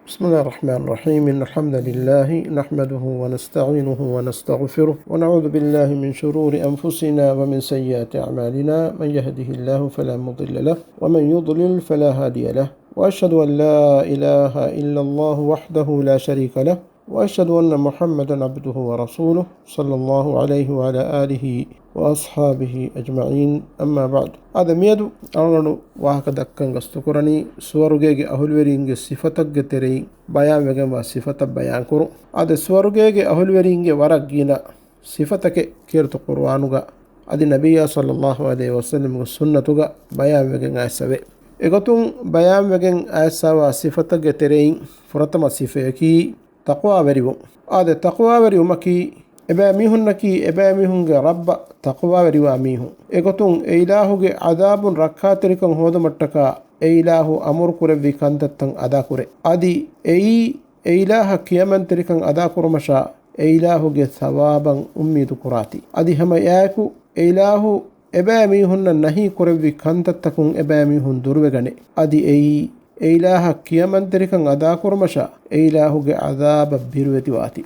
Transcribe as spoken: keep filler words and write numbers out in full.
بسم الله الرحمن الرحيم. إن الحمد لله نحمده ونستعينه ونستغفره، ونعوذ بالله من شرور أنفسنا ومن سيئات أعمالنا. من يهده الله فلا مضل له، ومن يضلل فلا هادي له. وأشهد أن لا إله إلا الله وحده لا شريك له، وأشهد أن محمدا عبده ورسوله، صلى الله عليه وعلى آله وأصحابه أجمعين. أما بعد. އާދެ، މިއަދު އަޅުގަނޑު ވާހަކަ ދައްކަން ގަސްތުކުރަނީ ސުވަރުގޭގެ އަހުލުވެރީންގެ ސިފަތަކުގެ ތެރެއިން ބަޔާންވެގެންވާ ސިފަތައް ބަޔާންކުރުން. އާދެ، ސުވަރުގޭގެ އަހުލުވެރީންގެ ވަރަށް ގިނަ ސިފަތަކެއް ކީރިތި ޤުރުއާނުގަ އަދި ނަބިއްޔާ ޞައްލައްލާހު ޢަލައިހި ވަސައްލަމްގެ ސުންނަތުގަ ބަޔާންވެގެން އައިސްފަވޭ. އެގޮތުން ބަޔާންވެގެން އައިސްފަވާ ސިފަތަކުގެ ތެރެއިން ފުރަތަމަ ސިފަޔަކީ ތަޤްވާވެރިވުން. އާދެ، ތަޤްވާވެރިވުމަކީ އެބައިމީހުންނަކީ އެބައިމީހުންގެ ރައްބަށް ތަޤްވާވެރިވާ މީހުން. އެގޮތުން އެއިލާހުގެ ޢަޛާބުން ރައްކާތެރިކަން ހޯދުމަށްޓަކާ އެއިލާހު އަމުރުކުރެއްވި ކަންތައްތައް އަދާކުރޭ. އަދި އެއީ އެއިލާހަށް ކިޔަމަންތެރިކަން އަދާކުރުމަށާ އެއިލާހުގެ ޘަވާބަށް އުއްމީދު ކުރާތީ. އަދި ހަމަ އެއާއެކު އެއިލާހު އެބައިމީހުންނަށް ނަހީ ކުރެއްވި ކަންތައްތަކުން އެބައިމީހުން ދުރުވެގަނެ. އަދި އެއީ އެއިލާހަށް ކިޔަމަންތެރިކަން އަދާކުރުމަށާ އެއިލާހުގެ ޢަޛާބަށް ބިރުވެތިވާތީ.